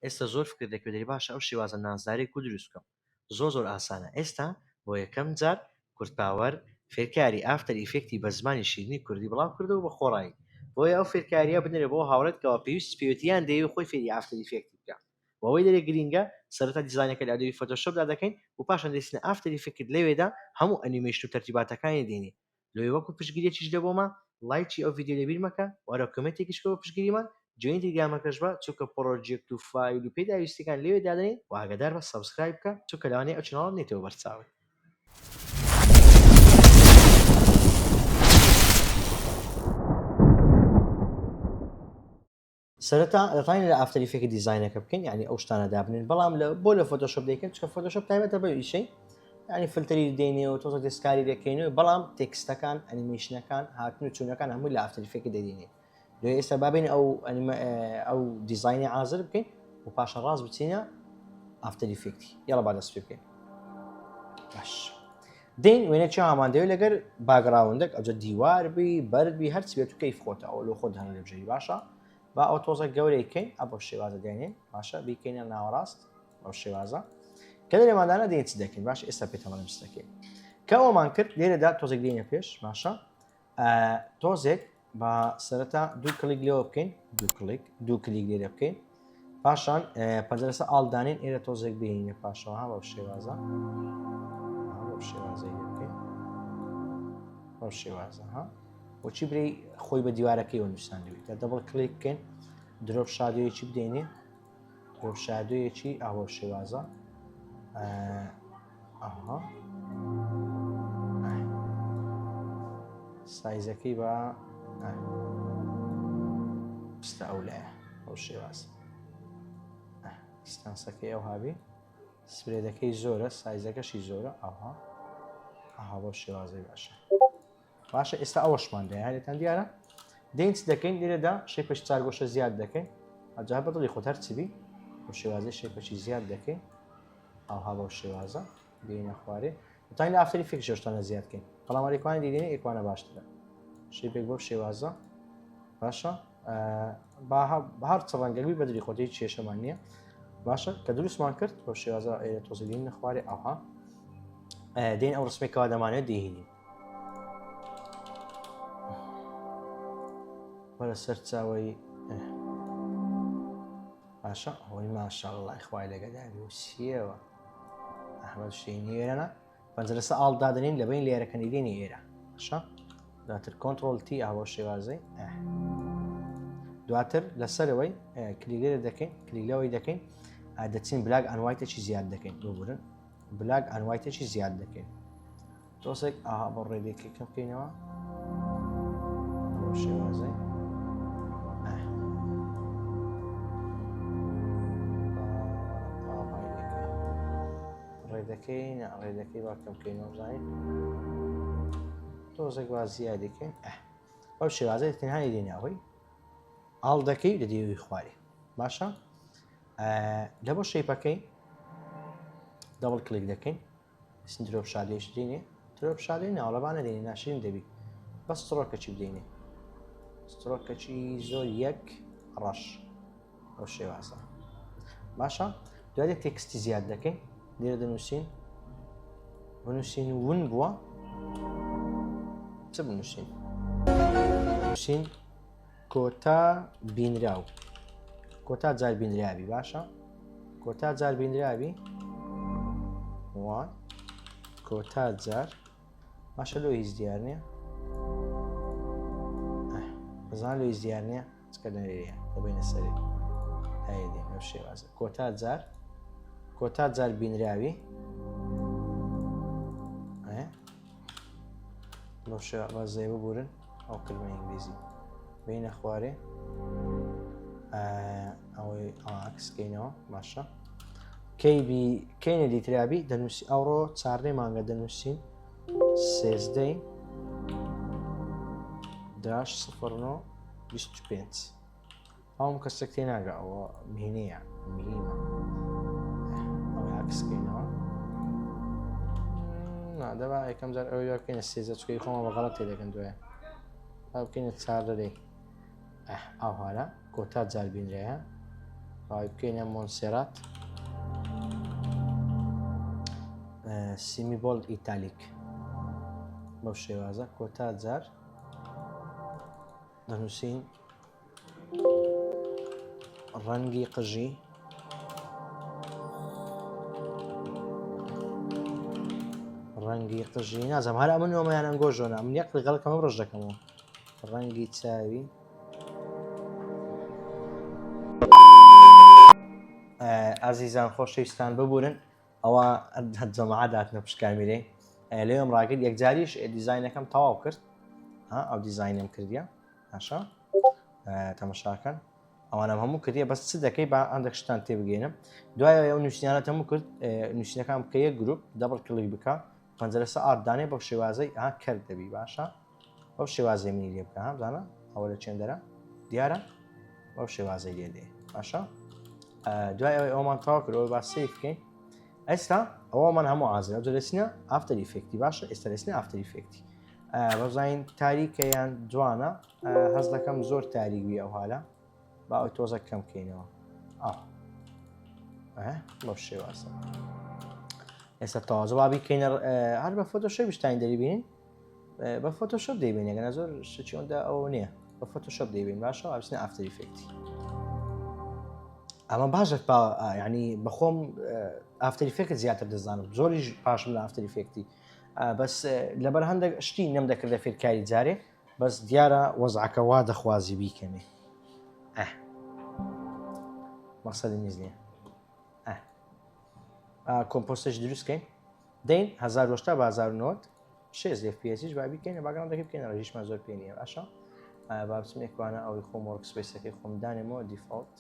ئێستا زۆر فکر دەکەوێت دەری باشە ئەو شێوازە نازدارەی کو دروست بکەم زۆر زۆر ئاسانە ئێستا بۆ یەکەم جار کوردپاوەر فێرکاری After Effect ی بە زمانی شیرینی کوردی بڵاو کردەوە بە خۆڕایی بۆیە ئەو فێرکاریە بنێرە بۆ هاوڕێت کەوا پێویست پێوێتی یان دەیەوێ خۆی فێری After Effect ی بکا و ئەوەی لێرە گرینگە سەرەتا دیزاینەکە لە Adobe Photoshop دا دەکەین و پاشان دەچینە After Effect لەوێدا هەموو ئەنیمەیشن و تەرتیباتەکانی دێنین لۆیە وەکو پشتگیریەکیش لە بۆما ڵایکی ئەو ڤیدیۆ لەبیر مەکە و هەرە comment ێکیش بکە بۆ پشتگیریمان join ی تلگرامەکەش بە چونکە پڕۆجێکت و فایل و پێداویستیەکان لەوێ دادەنێین و ئاگادار بە subscribe بکە چونکە لەوانەیە ئەو channel ە نێتەوە بەرچاوت. سەرەتا دەتوانین لە After Effect دیزاینەکە بکەین یعنی ئەو شتانە دابنین بەڵام لە بۆ لە Photoshop دەیکەن چکە Photoshop تایبەتە بە ئیشەی ینی فلتەری دێنێ و تۆزە دەستکاری دەکەین و بەڵام تێکستەکان ئەنیمەیشنەکان هاتن و چوونەکان هەمووی لە After Effect دەدینێ لێ ئێستا بابین ئەو ئەو دیزاینی ئازر بکەین و پاشە ڕاست بچینە After Effect ی یاڵە با دەست پێ بکەین باش دێین وێنە چی هامان دەوێت لەگەر background ێک ئەوجە دیوار بی بەرد بی هەرچی بێت و کەیف خۆتە ئەوە لۆ خۆت هەنە لێبژێری باشە با ئەو تۆزە گەورەی کەین ئە بەو شێوازە دێنین باشە بیکەینە ناوەڕاست بەو شێوازە کە لێماندانە دێن چ دەکەین باش ئێستا پێتەڵێم چ دەکەین کە ئەومان کرد لێرەدا تۆزێک دێنە پێش باشە تۆزێک با سەرەتا دوو کلیک لێوە بکەین دوو کلیک دوو کلیک لێرە بکەین پاشان پەنجەرەسە ئاڵ دانین ئێرە تۆزێک بینە پاشەوە ها بەو شێوازە بەو شێوازە بکەین بەو شێوازە ها بۆچی بری خۆی بە دیوارەکەی نووساندوی کە double click بکەین drop shadow یەکی بدەینێ drop shadow یەکی ئاوە شێوازە ئەها size ەکەی بە پستە ئەو لایە ئەو شێواز distance ەکەی ئەو هابی spread ەکەی زۆرە size ەکەشی زۆرە ئەوها ئەها بۆ شێوازی باشە باشە ئێستا ئەوەشمان دەیە هەرێتان دیارە دێن چ دەکەین لێرەدا shape ەش چارگۆشە زیاد دەکەین ئەجا بەدڵی خۆت هەر چی بی بۆ شێوازی shape ەشی زیاد دەکەین ئەوها بەو شێوازە دێنە خوارێ تاین لە After Effect شتانە زیاد کەین بەڵام ئەرێکوانی دیدێنێ ئێکوانە باشترە shape ێک بەو شێوازە باشە با هەر چ ڕەنگەوی بەدری خۆت هیچ کێشەمان نییە باشە کە دروستمان کرد بەو شێوازە ئێرە تۆزەدین نەخوارێ ئەوها دێن ئەو ڕسمێکەوە دەمانێت دێهینین وەرە سەرچاوەی باشە ئەوەی ماشاءاللە خوای لەگەداری و سیەوە ئەحمەد شتێنی ئێرەە پەنجەرەسە ئاڵ دادنین لە بین لێرەکەنی دێنی ئێرە باشە دواتر control T ئاوە شێوازەی دواتر لەسەرەوەی کلیلێرە دەکەین کلیلەوەی دەکەین دەچین black and white ێکی زیاد دەکەین ببورن black and white ێکی زیاد دەکەین تۆسێک ئاها بۆ ڕێدێکی کەم بکەینەوە شێوازەی ڕێدەکەی نا ڕێدەکەی با کەم بکەینەوە بزانین تۆزێک وا زیادەکەین ئەو شێوازە تەنها دێناوەی ئاڵ دەکەی دەدەوی خوارێ باشە لە بۆ shape ەکەی double click دەکەین drop shadow یش دێنێ drop shadow ی ناوڵەبانە دێنێ ناشرین دەبی بەس stroke ەچی بدەینێ stroke ەچی زۆر یەک ڕەش ئەو شێوازە باشە دوای تێکستی زیاد دەکەین لێرە دەنووسین بنووسین ون بووە چ بنووسین نووسین کۆتا بینراو کۆتا جار بینراوی باشە کۆتا جار بینراوی وان کۆتا جار باشە لۆ هیچ دیار نییە بزان لۆ هیچ دیار نییە چکە لەێە بینە سەرێ ئەو شێوازە کۆتا جار کۆتا جار بینراوی بەو شێوازەیە ببورن ئەو کلمە ئینگلیزی بینە خوارێ ئەوەی ئاکسکەینەوە باشە کەیبی کەینە دیترابی دەنووسی ئەوڕۆ چاردەی مانگە دەنووسین سێزدەی داش سفر 25 ئەوم کەسێک تێناگە ئەوە مهینەیە مهیمە ئەوەی عکسکەینەوە نا دەبا یەکەم جار ئەوەی بکەینە سێزە چکەی خۆمە بە غەڵەت تێدەکەن دوایە با بکەینە چاردەی ئەوهارە کۆتا جار بینرایە. ڕای بکەینە Montserrat semi bold italic بەو شێوازە کۆتا جار دەنووسین ڕەنگی قژی ڕەنگی قژی نازم هەر ئەمن نۆمەیان ئەنگۆ ژۆنا من یەک غەڵکەمە ڕژ دەکەمەوە ڕەنگی چاوی ئازیزان خۆشەویستان ببورن ئەوە جەماعە داتنە پشت کامیرەی لێم ڕاگرت یەکجاریش دیزینەکەم تەواو کرد ئەو دیزینم کردیە باشە تەمەشاکەن ئەوانم هەموو کردیە بەس چ دەکەی با هەندێک شتان تێبگەینم دوای ئەو نووسینانە هەموو کرد نووسینەکان بکە یەک گروپ double click بکە پەنجەرەسە art دانێ بەو شێوازەی ها کەرت دەبی باشە بەو شێوازەی منی لێ بکە ها بزانە ئەوە لە چێندەرە دیارە بەو شێوازەی لێ دێ باشە دوای ئەوەی ئەومان تەواو کرد ئەوە با save بکەین ئێستا ئەوەمان هەموو ئازر ئەو دەچنە After Effect ی باشە ئێستا دەچنە After Effect ی بەزانین تاریکە یان جوانە هەز دەکەم زۆر تاریک بی ئەو حالە با ئەوی تۆزە کەم بکەینەوە بەو شێوازە ئێستا تازە با بیکەینە هەر بە Photoshop یشتان دەریبین بە Photoshop دەیبین ئەگەنا زۆر شتیۆندا ئەوە نییە بە Photoshop دەیبین باشە ئەبچنە After Effect ی ئەمە باشە ینی بەخۆم After Effect زیاتر دەزانم زۆریش پاشم لە After Effect ی بەس لەبەر هەندێک شتی نەم دەکردە فێرکاری جارێ بەس دیارە وەزعەکە وا دەخوازی بیکەنێ ئە مەقسەدی میز نییە ئە composite ش دروستکەین دەین 1970 بە 1990 شێز FPS یش با بیکەین background ەکەی بکەین ڕێژیشمان زۆر پێ نییە باشە با بچم یەکوانە ئەوەی خۆم workspace ەکەی خۆم دانێمەوە default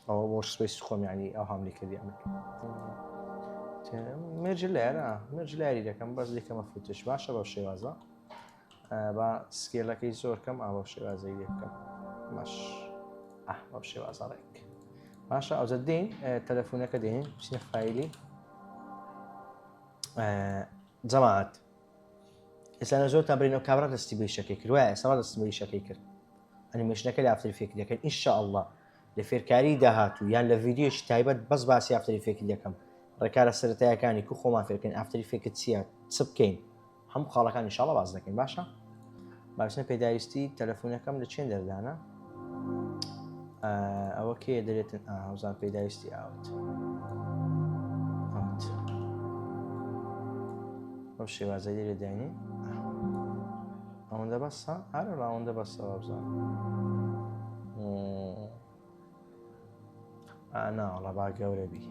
ئەوە workspace خۆم یعنی ئەو هاملی کردی ئەمن merge layer ە merge layer ی دەکەم بەس دیکەمە footage باشە بەو شێوازە با scale ەکەی زۆر کەم ئاوە شێوازەی لێ بکەم مەش بەو شێوازە ڕێک باشە ئەوجە دێن تەلەفۆنەکە دێن بچینە file ی جەماعەت ئێستا زۆر تا برینەوە کابرا دەستی بە ئیشەکەی کرد وایە ئێستا دەستی بە ئیشەکەی کرد ئەنیمەیشنەکە لە After Effect دەکەن ئینشاءاللە لە فێرکاری داهاتوو یان لە ڤیدیۆیەکی تایبەت بەس باسی After Effect دەکەم ڕێکارە سەرەتایەکانی کو خۆمان فێرکەین After Effect چییە چ بکەین هەموو خاڵەکان ئینشاءاللە باس دەکەین باشە باشە پێداویستی تەلەفۆنەکەم لە چێن دەردانە ئەوە کێ دەرێتن هاوزان پێداویستی ئاوت ئەو شێوازە لێرە داینێ ئەوەندە بەسە ئارە ئەوەندە بەسە وابزان ناوەڵا با گەورە بی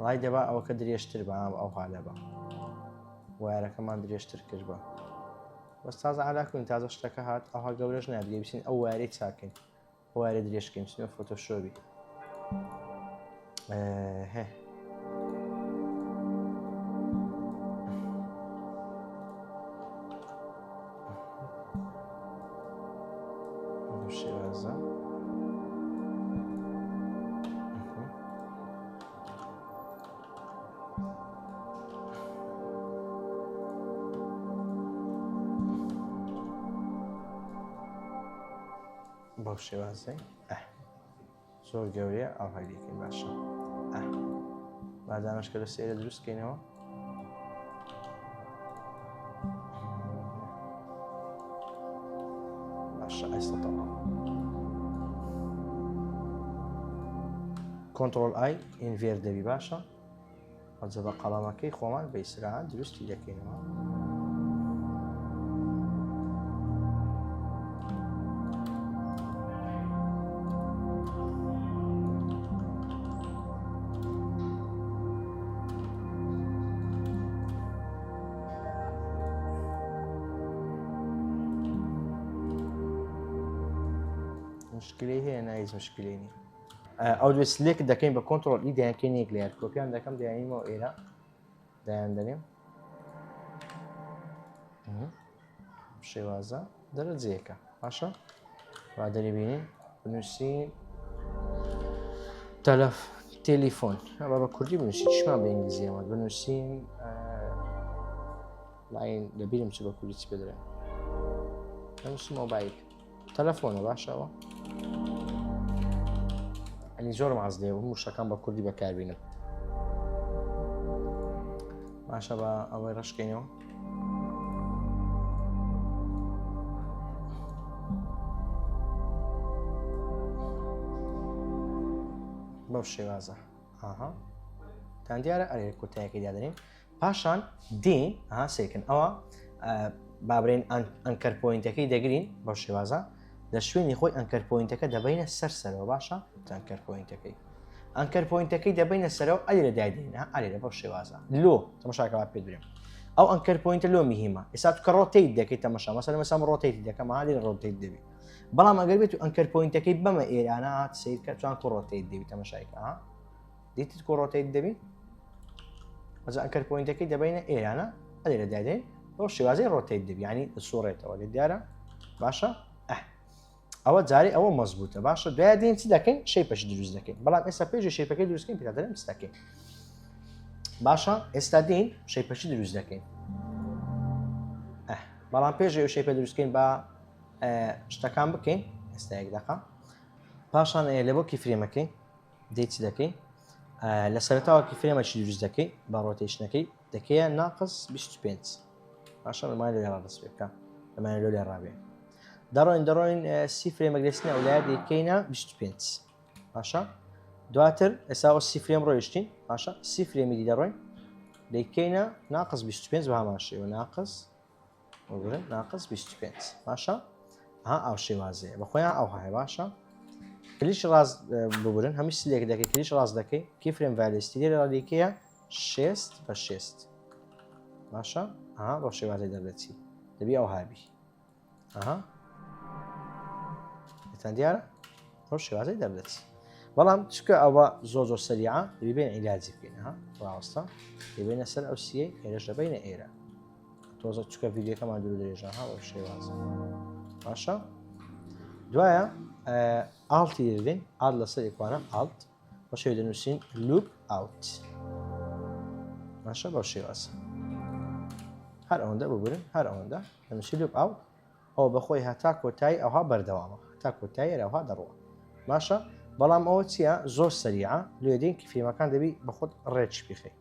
ڕای دەبا ئەوەکە درێژتر بە ئەو حالە بە وایەرەکەمان درێژتر کرد بە بەس تازە علاکوین تازە شتەکە هات ئەوها گەورەش نابێ بچین ئەو وایەرەی چاکەین وایەرە درێژکەین بچینە Photoshop ی هێ شێوازە بەو شێوازەی زۆر گەورەیە ئەو هەلیەکەی باشە بادامەش کە لە سێرە دروستکەینەوە باشە ئێستا تەواو control I invert دەبی باشە ئەجە بە قەڵەمەکەی خۆمان بە ئیسراحەت دروستی دەکەینەوە. مشکلەی هەیە نایز مشکلەی نیە ئەو دوێ select دەکەین بە control E دەیانکەین یەک layer کۆپیان دەکەم دەیانیمەوە ئێرە دایان دەنێم شێوازە دەرەجەیەکە باشە با دەریبینین بنووسین تەلەف تەلیفۆن با بە کوردی بنووسی چشمان بە ئینگلیزیەوە بنووسین لاین لەبیرم چ بە کوردی چ پێدرێ بنووسی مۆبایل تەلەفۆنە باشەوە. ینی زۆرم عەز لێ بوو وشەکان بە کوردی بەکاربینم. باشە بە ئەوەی ڕەشکەینەوە. بەو شێوازە ئاها تان دیارە ئەرێ کۆتایەکەی دادەنین پاشان دین ها سێکن ئەوە بابرێن anchor point ەکەی دەگرین بەو شێوازە لە شوێنی خۆی anchor point ەکە دەبینە سەر سەرەوە باشە anchor point ەکەی anchor point ەکەی دەبینە سەرەوە ئەلێرە دایدێنە ئەلێرە بەو شێوازە لۆ تەمەشاکە با پێ درێم ئەو anchor point ە لۆ میهیمە ئێستا تو کە rotate دەکەی تەمەشا مەسەلەن مەسەم rotate دەکەم ها لێرە rotate دەبی بەڵام ئەگەر بێت و anchor point ەکەی بەمە ئێرانە هات سیر کە چوان کو rotate دەبی تەمەشایکە ها دیتت کو rotate دەبی ئەجا anchor point ەکەی دەبینە ئێرانە ئەلێرە دادێن بەو شێوازەی rotate دەبی یعنی سوڕێتەوە لێ دیارە باشە ئەه ئەوە جارێ ئەوە مەزبوتە باشە دوای دێن چی دەکەین shape ەش دروست دەکەین بەڵام ئێستا پێش shape ەکەی دروستکەین پێ دەرم چ دەکەین باشە ئێستا دێن shape ەشی دروست دەکەین بەڵام پێش ئەو shape ە دروستکەین با شتەکان بکەین ئێستا یەک دقە پاشان لە بۆ keyframe ەکەی دێ چ دەکەی لە سەرتاوە keyframe ەکی دروست دەکەی بە rotation ەکەی دەکەیە ناقس 25 باشە لەمای لێ ڕادەست پێ بکە لەمای لۆ لێ ڕابێ دەڕۆین دەڕۆین سی frame ەک دەچنە ئەولایە دەیکەینە 25 باشە دواتر ئێستا ئەو سی frame ڕۆیشتین باشە سی frame ی دی دەڕۆین دەیکەینە ناقس 25 بە هەمان شێوە ناقس وەگرن ناقس 25 باشە ها ئەو شێوازەیە بە خۆیان ئەو هەیە باشە کلیش ڕاست ببورن هەموو select دەکەی کلیش ڕاست دەکەی keyframe velocity لێرە ڕادیکەیە شێست بە شێست باشە ئەها بەو شێوازەی دەردەچی دەبی ئەو هابی ئەها تان دیارە بەو شێوازەی دەردەچی بەڵام چکە ئەوە زۆر زۆر سەریعە دەبی بێن عیلاجی بکەین ها ڕاستە دەبینە سەر ئەو سیەی ئێرەش دەبینە ئێرە تۆزە چکە ڤیدیۆکەمان دوور درێژە ها بەو شێوازە باشە دوایە Alt ی دەدەین Alt لەسەر ئیکوانە Alt بە شێوە دەنووسین loop out باشە بەو شێوازە هەر ئەوەندە ببورن هەر ئەوەندە دەنووسی loop out ئەوە بەخۆی هەتا کۆتایی ئەوها بەردەوامە هەتا کۆتایی ئەوها دەڕوە باشە بەڵام ئەوە چییە زۆر سەریعە لێدەین keyframe ەکان دەبی بەخۆت ڕێچ بخەی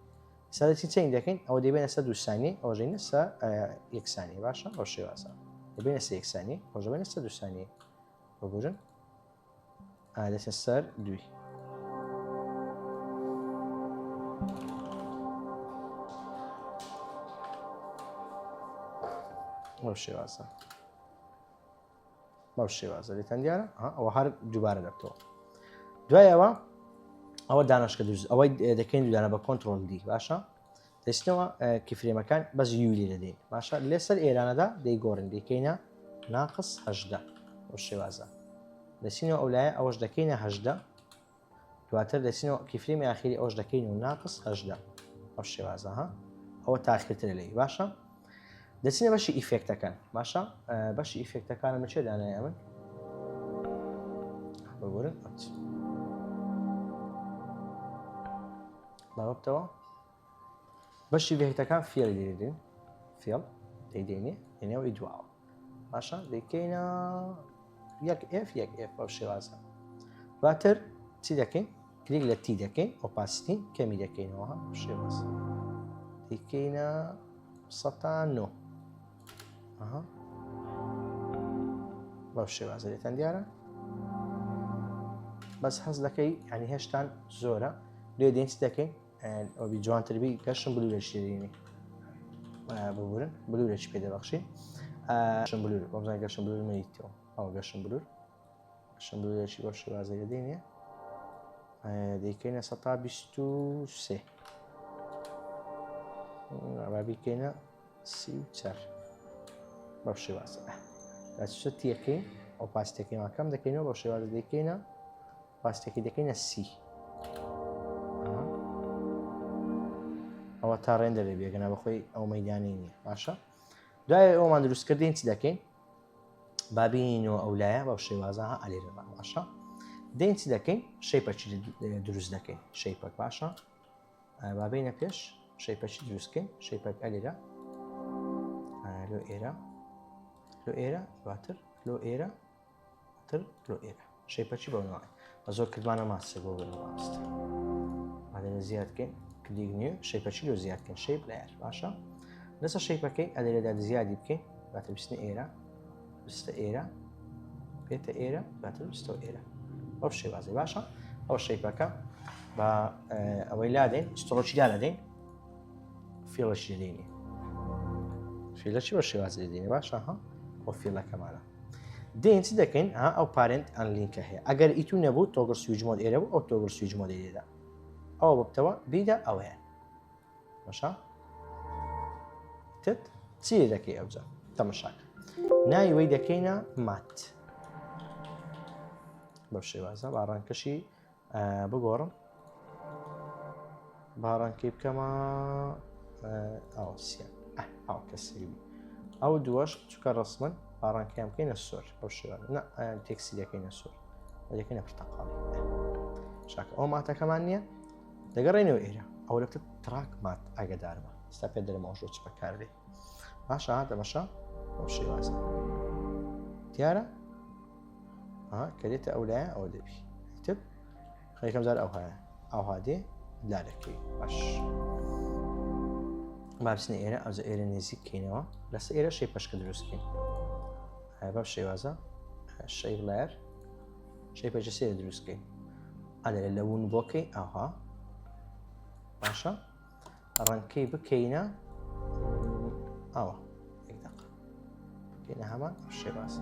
سەرەتی چین دەکەین ئەوە دەبێنە سەر دووسانی ئەوە ژینە سە یەکسانی باشە ئەو شێوازە دەبێنە سە یەکسانی ئەوژەبێنە سە دووسانی ببورن دەچە سەر دووی. بەو شێوازە بەو شێوازە لێتان دیارە ئەوە هەر دووبارە دەبتەوە دوای ئەوە ئەوە دانشکە دروست ئەوەی دەکەین دوودانە بە control D باشە دەچنەوە keyframe ەکان بەس U لێ دەدەین باشە لەسەر ئێرانەدا دەیگۆڕین دەیکەینە ناقس هەژدە ئەو شێوازە دەچینەوە ئەو لایە ئەوەش دەکەینە هەژدە دواتر دەچینەوە keyframe ی ئاخیری ئەوش دەکەین و ناقس هەژدە ئەو شێوازە ها ئەوە تاخیرترە لێی باشە دەچینە بەشی effect ەکان باشە بەشی effect ەکانە من چێ دانای ئەمن ببورن باوەبتەوە بەشی effect ەکان fill دێنین fill دەیدێنێ لەنێو ئیدواوە باشە دەیکەینە یەک F یەک F بەو شێوازە دواتر چی دەکەین کلیک لە T دەکەین opacity کەمی دەکەینەوە شێواز دەیکەینە سەتا نۆ بەو شێوازە لێتان دیارە بەس هەز دەکەی ینی هێشتان زۆرە لێ دێن چ دەکەین ئەوبی جوانتربی Gaussian blur ە شیرینی ببورن blur ەکی پێ دەبەخشین Gaussian blur وەبزان Gaussian blur منیتەوە ئەوە Gaussian blur Gaussian blur ەکی بەو شێوازە دەدەینێ دەیکەینە 123 با بیکەینە 34 بەو شێوازە دەچێت تیەکەین ئەو opacity ەکەیمان کەم دەکەینەوە بەو شێوازە دەیکەینە opacity ەکەی دەکەینە سی ئەوە تا render بێگەنا بەخۆی ئەو مەدانی نییە باشە دوای ئەومان دروستکردین چی دەکەین بابینەوە ئەو لایە بەو شێوازە ئەلێرە باشە دێن چی دەکەین shape ەکی دروست دەکەین shape ەک باشە بابینە پێش shape ەکی دروستکەین shape ەک ئەلێرە لۆ ئێرە لۆ ئێرە دواتر لۆ ئێرە تر لۆ ئێرە shape ەکی بەو نوعە. بە زۆر کردمانە mask بۆ بن ڕاست ئەدەێ زیاد بکەین click نییە shape ەچی لۆ زیاد بکەین shape layer باشە لەسەر shape ەکەی ئەدەێدا زیادی بکەین دواتر بستنە ئێرە بستە ئێرە بێتە ئێرە دواتر بستەوە ئێرە ئەو شێوازی باشە ئەو shape ەکە بە ئەوەی لادەین stroke ی دا دەدەین fill ەشی دەدەینێ fill ەچی بە شێوازی دەدەینێ باشە ها ئەو fill ەکەمانە دێن چ دەکەین ها ئەو parent unlink ە هەیە ئەگەر ئیتو نەبوو toggle switch mode ئێرە بوو ئەو toggle switch mode لێدا ئەوە ببتەوە بیدا ئەوەیە باشە تت چی دەکەی ئەوجا تەمەشاکە ناوی وەی دەکەینە matte بەو شێوازە با ڕەنکەشی بگۆڕم با ڕەنکەی بکەمە ئەو سیان ئەو کەسی ئەو دووەش چکە ڕسمن با ڕەنکەیان بکەینە سۆر ئەو شێوە تێکسی دەکەینە سۆر دەکەینە پرتەقاڵی شاکە ئەو matte ەکەمان نییە دەگەڕێنەوە ئێرە ئەو لەکتە track matte ئاگدارمە ئستا پێ دەرم ئەوژۆ چ بەکاردێ باشە دەمەشە ئەو شێوازە دیارە کە دێتە ئەو لایە ئەوە دەبی تر یەکەم جار ئەو هەیە ئەوها دێ لا دەکەی باش با بچنە ئێرە ئەوجا ئێرە نزیک کەینەوە لەسەر ئێرە shape ەشکە دروستکەین بەم شێوازە shape layer shape ەشە سێ دروستکەین ئەلێ لە ون بۆکەی ئەوها باشە ڕەنکەی بکەینە ئەوە یەک دقە بکەینە هەمان ئەو شێواز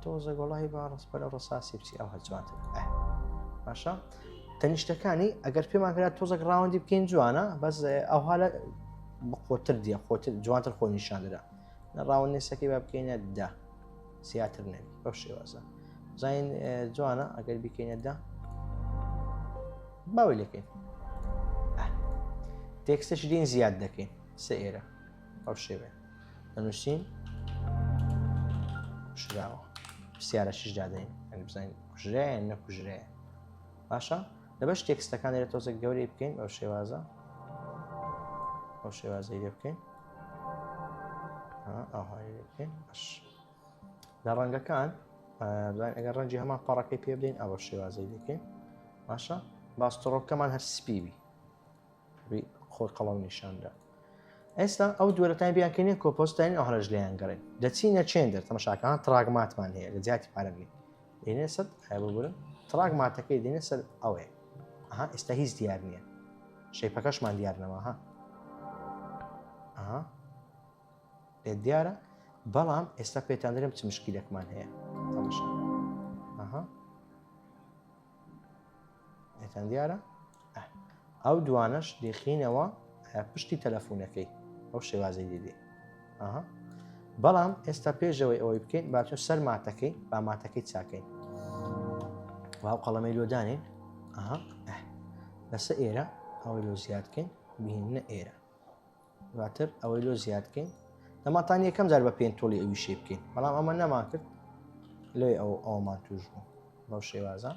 تۆزە گۆڵی با ڕست بەرە ڕساسی بچی ئەو هەجوانتر باشە تەنیشتەکانی ئەگەر پێمان کرا تۆزێک round ی بکەین جوانە بەس ئەو حالە بەقوەتر دیە خۆتر جوانتر خۆ نیشان درا لە roundness ەکەی با بکەینە دە زیاتر نەبی بەو شێوازە زین جوانە ئەگەر بیکەینە دە باوی لەکەین text ەش دین زیاد دەکەین سە ئێرە ئەو شێوێ دەنووسین کوژراوە پرسیارەشیش دادەین ئەگەر بزانین کوژرایە یان نەکوژرایە باشە لە بەش text ەکان لێرە تۆزێک گەورەی بکەین بەو شێوازە ئەو شێوازەی لێ بکەین ئەوهای لێ بکەین باش لە ڕەنگەکان بزانین ئەگەر ڕەنگی هەمان پەڕەکەی پێ بدەین ئەوە شێوازەی دەکەین باشە باستڕۆکەمان هەر سپی بی خۆی قەڵەو نیشاندا ئێستا ئەو دووەرەتان بیانکەینە کۆپۆستین ئەو هەرش لێیان گەڕێن دەچینە چێندەر تەمەشاکان track matte مان هەیە لە جیاتی پارەگرین دێنە سەر ببورن track matte ەکەی دێنە سەر ئەوەیە ئەها ئێستا هیچ دیار نییە shape ەکەشمان دیار نەما ها ئەها لێت دیارە بەڵام ئێستا پێتان دەرم چ مشکیلێکمان هەیە تەمەشا ئەها لێتان دیارە ئەو دوانەش دەخینەوە پشتی تەلەفۆنەکەی ئەو شێوازەی دیدێ ئەها بەڵام ئێستا پێشەوەی ئەوەی بکەین باچۆ سەر matte ەکەی با matte ەکەی چاکەین واو قەڵەمەی لۆدانین ئەها لەسە ئێرە ئەوەی لۆ زیادکەین بهێنە ئێرە دواتر ئەوەی لۆ زیاد بکەین دەماتان یەکەم جار بە pen tool ی ئەوی شێ بکەین بەڵام ئەمە نەمان کرد لێ ئەو ئەومان توش بوو بەو شێوازە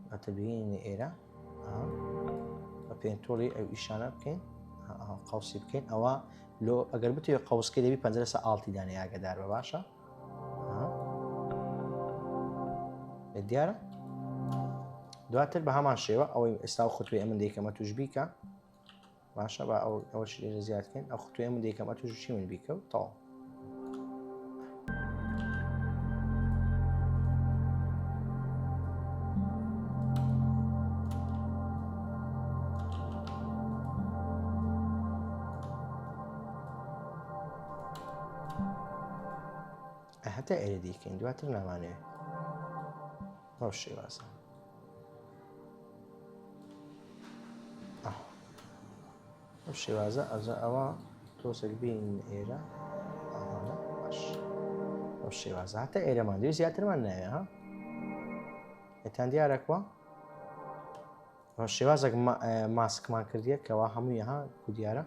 دواتر بهێنە ئێرە بە pen tool ی ئەو ئیشانە بکەین قوسی بکەین ئەوە لۆ ئەگەر بتەوێت قوسکەی دەبی پەنجەرە سە Alt ی دانێ ئاگدار بە باشە دیارە دواتر بە هەمان شێوە ئەوەی ئێستا و خوتوی ئەمن دەیکەمە توش بیکە باشە با ئەو ئەوەش لێرە زیاد بکەین ئەو خوتوی من دەیکەم ئەتوش چی من بیکە و تەواو هەتا ئێرە دیکەین دواتر نامانەوێت بەو شێوازە ئەو شێوازە ئەزە ئەوە تۆزێک بین ئێرە باش ئەو شێوازە هەتا ئێرەمان دوێ زیاترمان ناوێ ها ئێتان دیارەکوە شێوازێک ماسکمان کردیە کەوا هەمووی ها کو دیارە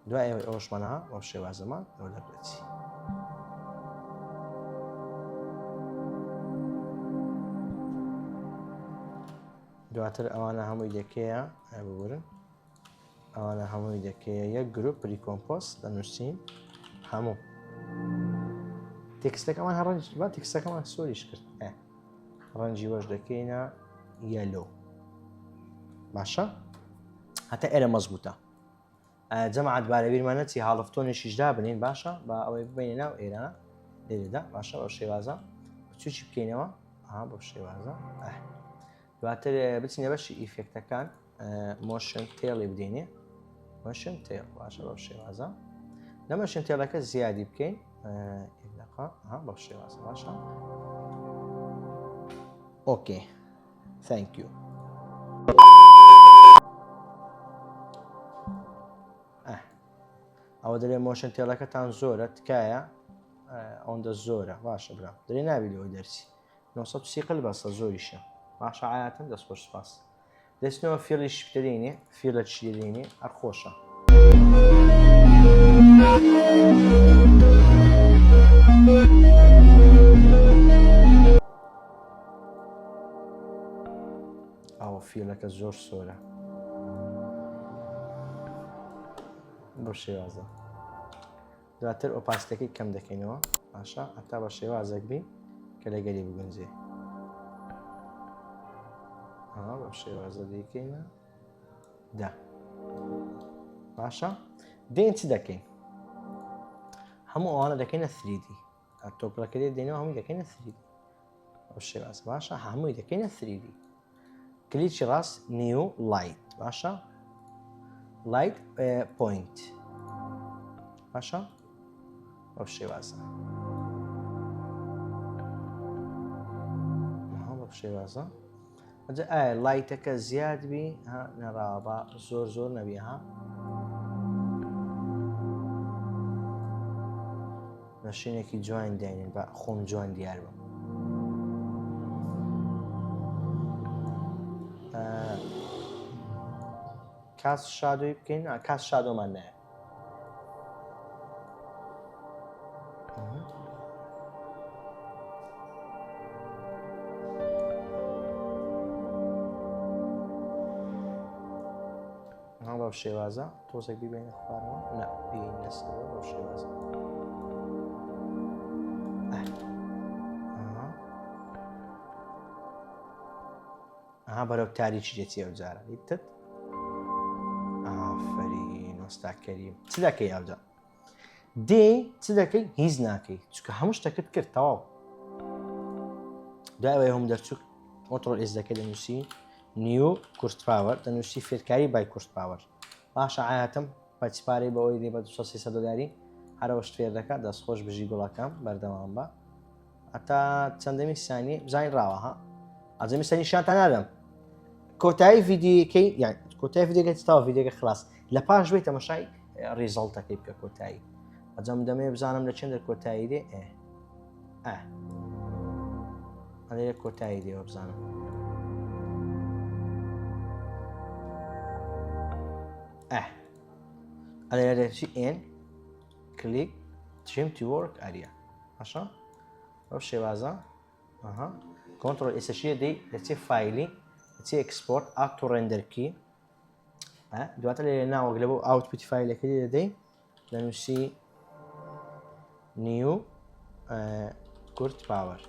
دوای ئەوەی ئەوەشمان ها ئەو شێوازەمان ئەو دەردەچی دواتر ئەوانە هەمووی دەکەیە ببورن ئەوانە هەمووی دەکەیە یەک گروپ pre-compose دەنووسین هەموو text ەکەمان هەڕەنج با text ەکەمان سۆریش کرد. ڕەنگی وەش دەکەینە yellow. باشە هەتا ئێرە مەزبوتە. جەماعەت با لەبیرمان نەچی halftone ێکیش دابنین باشە با ئەوەی ببینە ناو ئێرە لێرەدا باشە بەو شێوازە بچوکی بکەینەوە ئا بەو شێوازە دواتر بچینە بەشی effect ەکان motion tail ی بدەینێ motion tail باشە بەو شێوازە لە motion tail ەکە زیادی بکەین بەو شێوازە باشە okay Thank you. ئەوە دەێ motion tail ەکەتان زۆرە تکایە ئەوەندە زۆرە باشە برا دەێ نابی لەوەی دەرسی 930 قل بەسە زۆریشە باشە عاتم دەست خۆش سپاس دەچنەوە fill ی شترینێ fill ە شیرینێ هەر خۆشە. ئەوە fill ەکە زۆر سۆرە بۆ شێوازە دواتر opacity ەکەی کەم دەکەینەوە باشە هەتا بە شێوازێک بی کە لەگەری بگونجێ بە شێوازە دەیکەینە دا باشە دێن چ دەکەین هەموو ئەوانە دەکەینە 3D toggle ەکە دێ دێنەوە هەمووی دەکەینە 3D ئەو شێواز باشە هەمووی دەکەینە 3D کلیکی ڕاست new light باشە light point باشە ئەو شێوازە بەو شێوازە ئەجا ئایا light ەکە زیاد بی ها نەڕاوە با زۆر زۆر نەبی ها لە شوێنێکی جوان داینن بە خۆم جوان دیار بم cast shadow ی بکەین cast shadow مان نایە بەو شێوازە تۆزێک بیبێنە خوارەوە نا بینە سەرەوە بەو شێوازە ئەها بەرەو تاریکی دەچی ئەو جارە دیتت ئافرین وەستا کەریم چ دەکەی ئەوجا دێ چ دەکەی هیچ ناکەی چونکە هەموو شتەکەت کرد تەواو دوای ئەوەی هەم دەرچوو control S دەکەی دەنووسی new کورت پاوەر دەنووسی فێرکاری by کورت پاوەر باشە عاتم بەچ پارەی بەوەی دێ بە 200 دلاری هەرەوەشت فێر دەکات دەست خۆش بژی گوڵەکەم بەردەوام بە هەتا چەندەمی سانی بزانین ڕاوە ها ئەزەمی سانی شانتان نادەم کۆتایی ڤیدیۆکەی یان کۆتایی ڤیدیۆکە تاوا ڤیدیۆکە خلاص لە پاش بێت تەمەشای result ەکەی بکە کۆتایی ئەجام دەمێ بزانم لە چەندە کۆتایی دێ ئێ ئە ئەلێ کۆتایی دێوە بزانم ئە ئەلێ دەچی ئێن click trim to work area باشە بەو شێوازە ئەها control S ەشیە دەی دەچێ file ی دەچێ export add to render queue دواتر لێ ناوەک لە بۆ output file ەکە لێ دەدەی دەنووسی new کورت پاوەر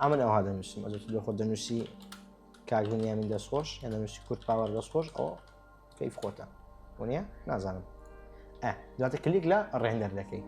ئەمن ئەوها دەنووسم ئەجێت لە خۆت دەنووسی کاک بنیامین دەستخۆش یان دەنووسی کورت پاوەر دەستخۆش ئەوە کەیف خۆتە وەنیە نازانم ئە دواتر کلیک لە render دەکەی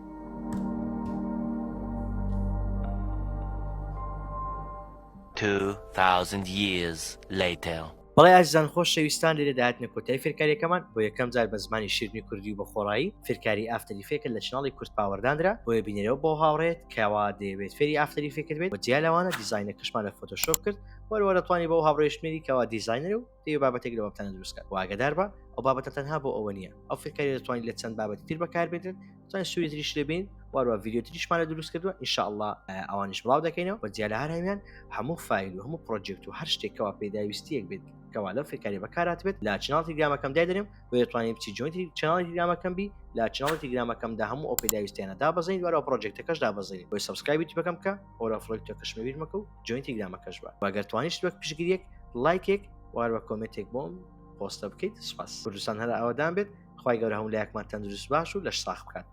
2000 years later. بەڵێ ئازیزان خۆشەویستان لێرە داهاتنە کۆتایی فێرکاریەکەمان بۆ یەکەم جار بە زمانی شیرنی کوردی و بە خۆڕایی فێرکاری After Effect لە channel ی کورد پاوەر دانرا بۆیە بینەرەوە بۆ هاوڕێت کەوا دەیەوێت فێری After Effect بێت و جیا لەوانە دیزاینەکەشمان لە فۆتۆشۆپ کرد وەروە دەتوانی بەو هاوڕێش بنێری کەوا دیزاینەرە و دەیەوێت بابەتێک لە بابەتانە دروست کات و ئاگادار بە ئەو بابەتە تەنها بۆ ئەوە نییە ئەو فێرکاریە دەتوانیت لە چەند بابەتی تر بەکاربێنرێت دەتوانیت سوودی تریش لێ بین واروا ڤیدیۆ تریشمان لە دروست کردووە ان شاء الله ئەوانیش بڵاو دەکەینەوە و جیا لە هەر هەمیان هەموو file و هەموو پرۆجێکت و هەر شتێک کەوا پێداویستیەک بێت کەوا لەو فێرکاریە بەکارات بێت لە channel تیلگرامەکەم دایدەنێم بۆ دەتوانیت بچی join ی channel ی تیلگرامەکەم بی لە channel ی تیلگرامەکەمدا هەموو ئەو پێداویستیانە دابەزێنیت واروا پرۆجێکتەکەش دابەزێنیت بۆی subscribe ی یوتیوبەکەم بکە واروا follow ی تۆکەشم لەبیر مەکە و join ی تیلگرامەکەش بە وەگەر توانیشت وەک پشتگیریەک لایکێک واروا comment ێک بۆم پۆستە بکەیت سپاس کوردستان هەر ئاوەدان بێت خوای گەورە هەموو لایەکمان تەندروست باش و لەش ساخ بکات.